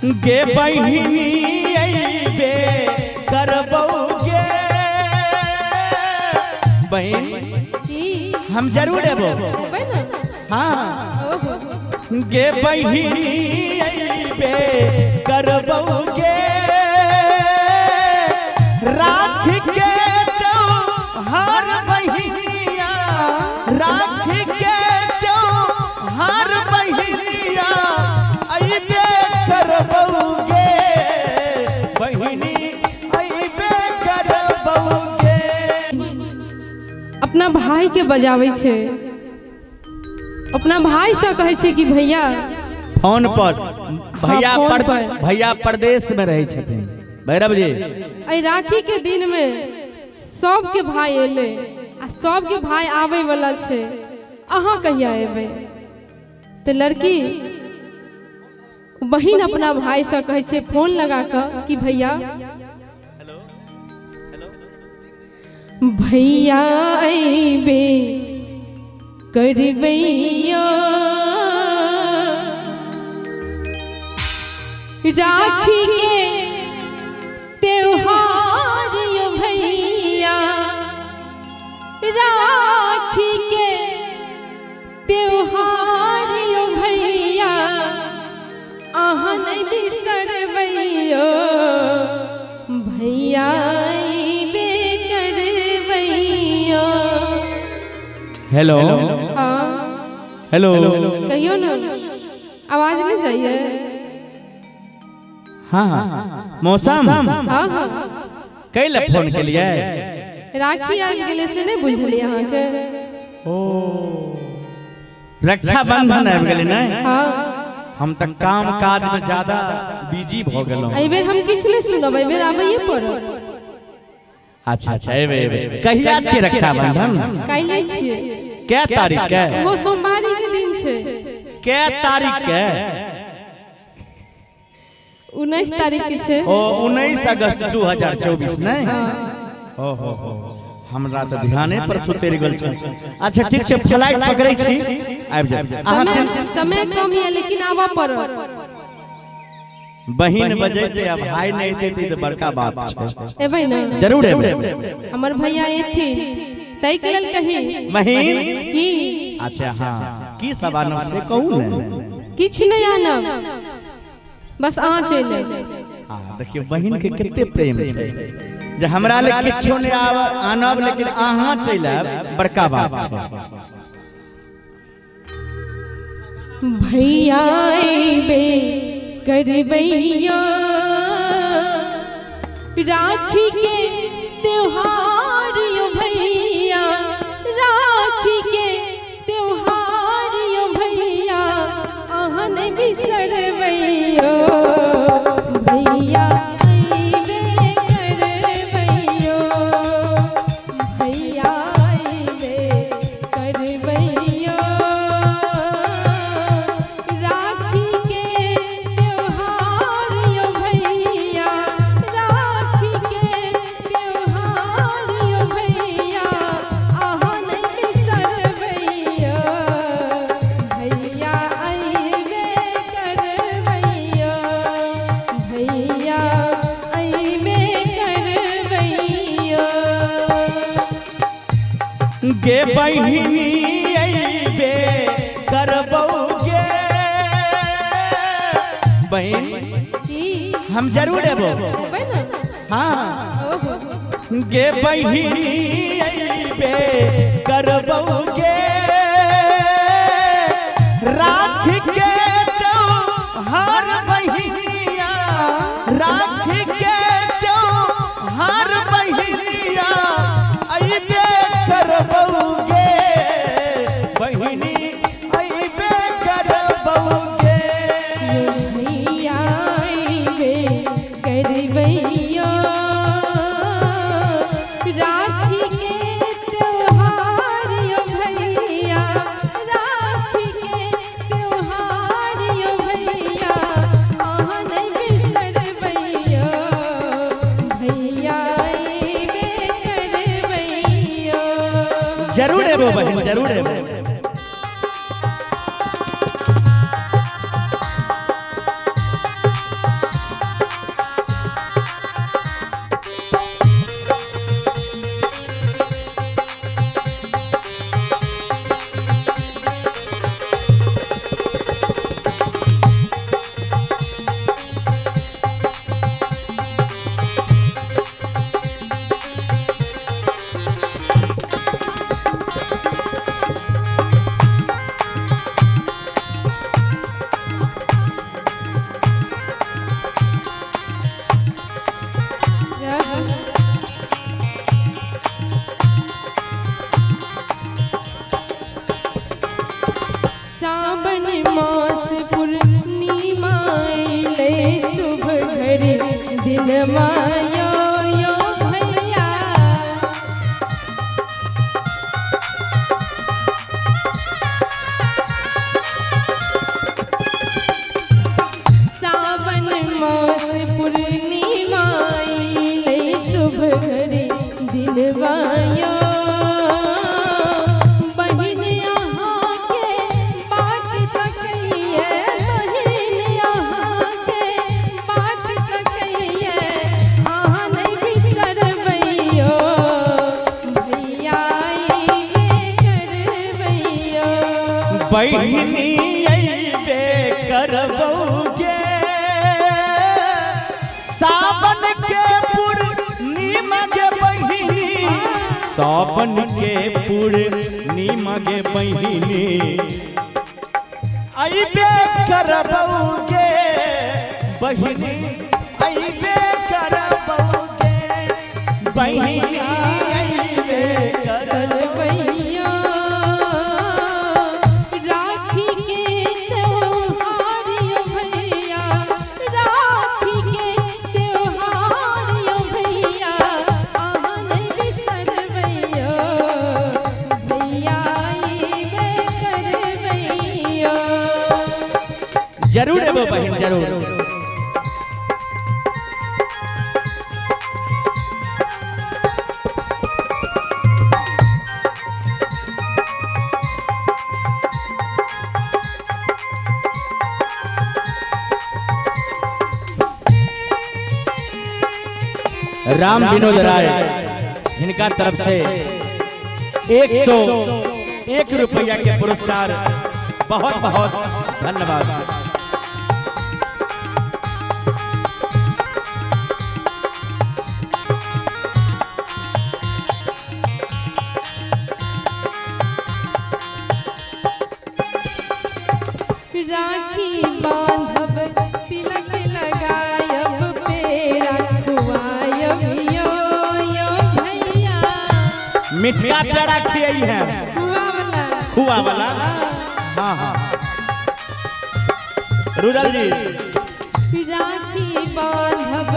गे बहिनी अइबे करबौ गे बहिन। की? हम जरूर एबो। एबै ने? हाँ। ओहो। गे बहिनी अइबे करबौ गे, राखी के त्योहार बहिनिया, राखी के त्योहार बहिनिया अइबे करबौ गे बहिनी, अइबे करबौ गे। अपना भाई के बजाबै छै, अपना भाई से कहै छै कि भैया। फोन पर भैया। फोन पर, पर। भैया परदेश में रहै छथिन भैरव जी। एहि राखी के दिन में सबके भाई एलै आ सबके भाई आबै वाला छै, अहाँ कहिया एबै? तऽ लड़की बहिन अपना भाई से कहै छै फोन लगा कऽ कि भैया, भैया अइबे करबैया राखी के त्योहार यो भैया, राखी के त्योहार यो भैया, अहाँ नहि बिसरबैयो भैया, अइबे करबैयो। हेलो। हाँ। हेलो। कहियो ने, आवाज नहीं जाइए? हाँ हाँ, मौसम। हाँ हाँ। कैले फोन के लिए? राखी आबि गेलै से नहि बुझलियै अहाँके? ओ, रक्षाबंधन आबि गेलै ने? हाँ। हम तऽ काम काज में ज्यादा बिजी भऽ गेलहुँ। एहिबेर हम किछु नहि सुनब, एहिबेर आबैए पड़त। अच्छा अच्छा, एबै एबै। कहिया छियै रक्षाबंधन? काल्हि छियै। कै तारीख के? ओहो सोमवारी के दिन छै। कै तारीख के? 19 तारीख के छै। ओ, 19 अगस्त 2024 नहि? ओ हो हो, हमरा तऽ ध्याने पर सुतरि गेल छै। अच्छा ठीक छै, फ्लाइट पकड़ै छी, आबि जायब अहाँ। समय समय कम यऽ, लेकिन आबऽ पड़त। बहिन बजेतै आ भाय नहि एतै तऽ बड़का बात छै। एबै ने? जरूर एबै। हमर भैया एथिन, ताहिके लेल कही। बहिन। की? अच्छा हाँ, की सब आनब से कहू ने। किछु नहि आनब, बस अहाँ चलि आयब। हाँ, देखियौ बहिन के कते प्रेम छै जे हमरा ले किछो नहि आब आनब, लेकिन अहाँ चलि आयब, बड़का बात छै। भैया अइबे करबैया राखी के त्योहार यो भैया, राखी के त्योहार यो भैया, अहाँ नहि बिसरबैयो भैया, अइबे करबैयो भैया, अइबे करबैयो राखी के त्योहार यो भैया, राखी के त्योहार यो भैया, अहाँ नहि बिसरबैयो भैया, अइबे करबैयो भैया, अइबे करबैयो। गे बहिनी अइबे करबौ गे बहिन। की? हम जरूर एबो। एबै ने? हाँ। ओहो। गे बहिनी अइबे करबौ गे राखी के त्योहार बहिनिया, राखी के त्योहार बहिनिया अइबे करबौ गे बहिनी, अइबे करबौ गे। भैया अइबे करबैयो राखी के त्योहार यो भैया, राखी के त्योहार यो भैया, अहाँ नहि बिसरबैयो। दिन मायो यो भैया। सावन मास पूर्णिमा अइलै शुभ घड़ी दिनवायो। बहिन अहाँके बाट तकैये, बहिन अहाँके बाट तकैये, अहाँ नहि बिसरबैयो, भैया अइबे करबैयो। बहिनी अइबे करबौगे, सावन के पूर्णिमा गे बहिनी, सावन के पूर्णिमा गे बहिनी अइबे करबौगे, बहिनी अइबे करबौगे, बहिनी अइबे करबौगे। करबैयो। राखी के त्योहार यो भैया, राखी के त्योहार यो भैया, अहाँ नहि बिसरबैयो, भैया अइबे करबैयो। जरूर एबो बहिन, जरूर। राम विनोद राय हिनका तरफ से 101 रुपया के पुरस्कार, बहुत बहुत धन्यवाद। राखी बांधब तिलक लगायब पेड़ा खुआयब यो यो भैया। मिठका पेड़ा खियाई है। खुआ वाला। खुआ वाला, हाँ हाँ। रुदल जी। राखी बांधब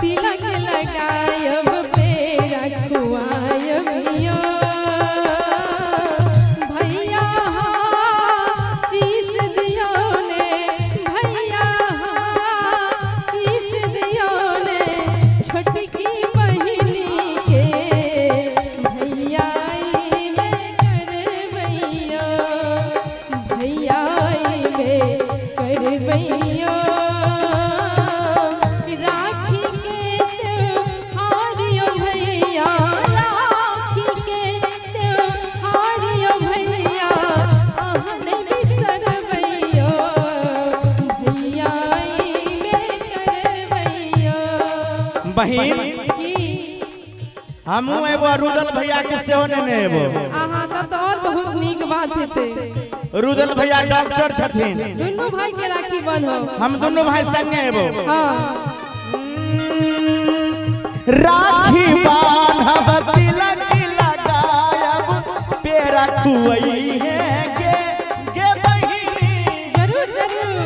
तिलक लगायब पेड़ा खुआयब यो भैया, शीश दियो ने भैया, शीश दियो ने छोटकी बहिनी के, भैया अइबे करबैयो, भैया अइबे करबैयो। राखी के त्योहार यो भैया, राखी के त्योहार यो भैया, अहाँ नहि बिसरबैयो, भैया अइबे करबैयो। बहिन, की? हमहूँ एगो रुदल भैया के सेहो नेने एबो। अहाँ तब तऽ और बहुत नीक बात हेतै। रुदल भैया डॉक्टर छथिन। दुनू भाई के राखी बन्हब। हम दुनू भाई संगे एबो। हाँ। राखी बांधब तिलक लगायब पेड़ा खुआई है गे गे बहिनी। जरूर जरूर।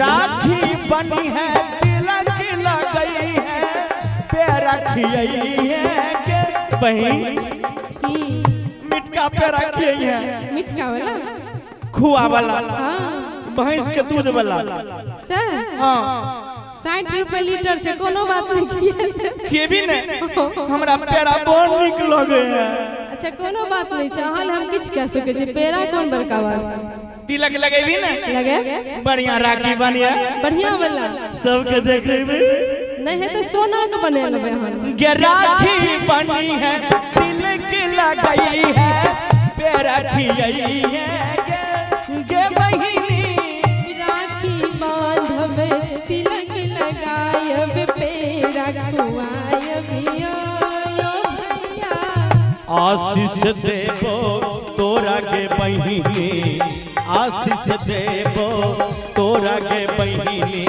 राखी बनी है तिलक लगई है पेड़ा खियाई है गे बहिन। की? मिठका पेड़ा खियाई है। मिठका वाला। खुआ वाला। हाँ। भैंस के दूध वाला। सर। हाँ। 60 रुपए लीटर छै, कोनो बात नहीं किए। खेबी ने? हमरा पेड़ा बड़ नीक लगे है। अच्छा, कोनो बात नहीं छै, अहाँ लए हम किछु कह सकै छी, पेड़ा कोन बड़का बात छै। तिलक लगेबी ने? लगे। बढ़िया राखी बनिया। बढ़िया वाला। सबके देखेबी। नहीं है तऽ सोना के बने लेबै अहाँ। गे राखी बनी है तिलक लगई है पेड़ा खियाई है गे गे बहिनी। राखी बांधब तिलक लगायब पेड़ा खुआयब यो यो भैया। आशीष देबो तोरा के बहिनी, आशीष देबो तोरा के बहिनी।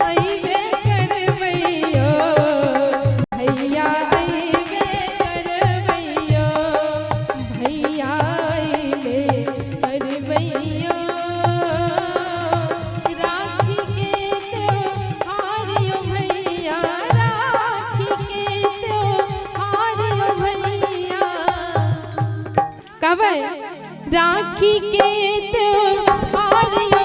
अइबे करबैयो भैया, अइबे करबैयो भैया, अइबे कहबै राखी के त्योहार।